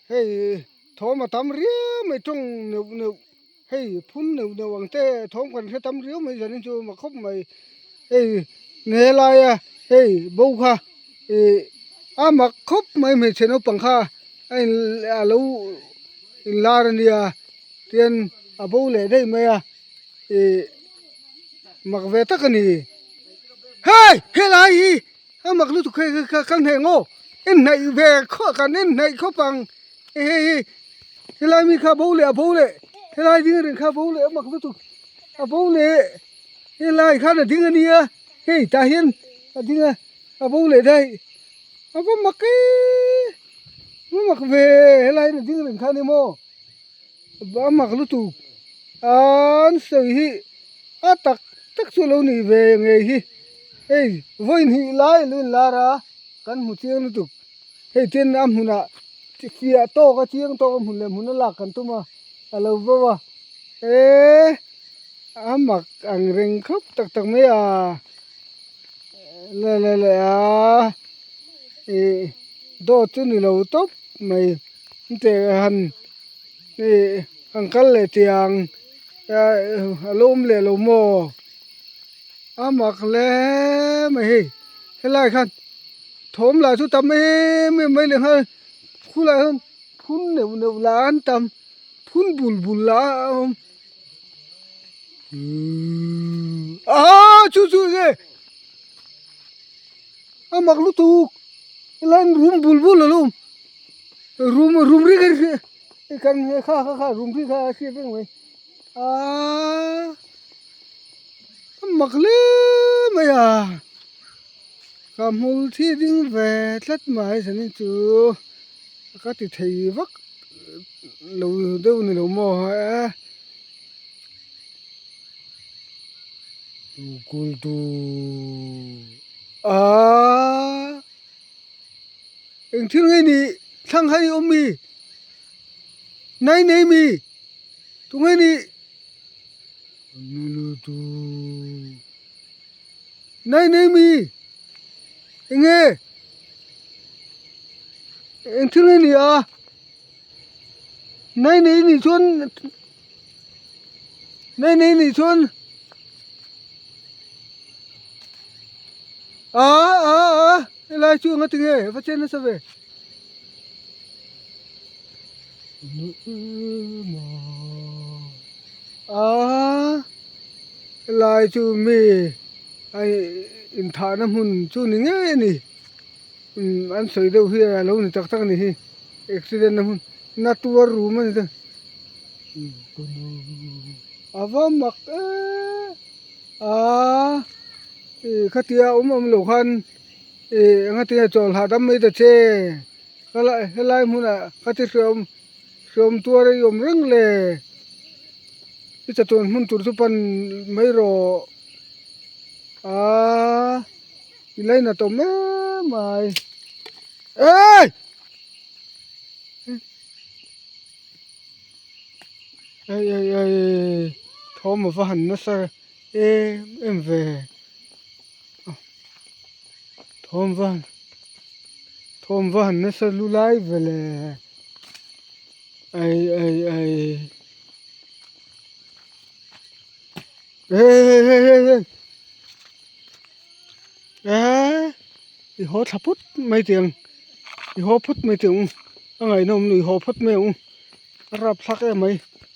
Hei thawm a tam riau mai tawng neuh neuh hei phun neuh neuh ang te thawm kan hre tam riau mai zanin chu mak khawp mai hei ne laia hei bo kha ih a mak khawp mai hmeichhe naupang kha a in a lo inlar a nia tian a bo leh daih mai a ih mak ve tak a ni hei helai hi. A mak lutuk hei kha ka hne ngaw en hnaih ve khaw kan en hnaih khawp ang hei hei hei helai mi kha a bo leh a bo leh helai ding reng kha a bo leh a mak lutuk a bo leh helai khan a ding a nia hei tah hian a ding a a bo leh daih a va mak eee a va mak ve helai a ding reng kha a ni maw a mak lutuk an sawi hi a tak tak chu a lo nih ve ngei hi hei vawi hnih lai a lo inlar a kan hmu chiang lutuk hei tin a hmunah fiah tawk a chiang tawk a hmun leh hmun a lak kan tum a a lo bo a eee a mak ang reng khawp tak tak mai a le le le a ih dawt chu ni lo tawp mai. Hetiang han ih han kal leh tiang a lo awm leh lo maw a mak hle mai hei helai khan thawm lah chu tam em em mai leh nghal khulai hian phun neuh neuh lah an tam phun bul bul lah a awm aaa chu chu enge a mak lutuk helai hian rum bul bul a lo awm. Rum rum ri kan hria kan kha kha kha rum ri kha a hriat reng mai aaa a mak hle mai a ka hmul thi ding ve tlat mai zanin chu ka ti thei vak lo deuh ni lo maw e kultu aaa. Eng thil nge nih thlang hai awm mi nai nei mi tu nge nih nai nei mi eng nge eng thil nge nih a nai nei nih chuan nai nei nih chuan ah ah ah. Helai chu anga tinge va chen nasa ve. Aa helai chu mi a inthahna hmun chu ni ngei a ni umm an sawi deuh hi a lo ni tak tak a ni hi accident na hmun na tuar room a ni ta a va mak em. Aaa ih khatia awm awm loh khan ih engatinge chawl hahdam mai ta che helai helai hmunah khati hreawm hreawm tuar a i awm reng le i chatuan hmun tur chu pan mai rawh aaa i lainat awm em mai eii. Ei ei ei thawm a va han nasa em em ve thawm va han thawm va han nasa lu lai ve le ei ei ei hei hei hei hei hei eee i haw thla phut mai teh ang i haw phut mai teh ang a ngaihnawm lui haw phawt mai ang. A rap thlak em mai.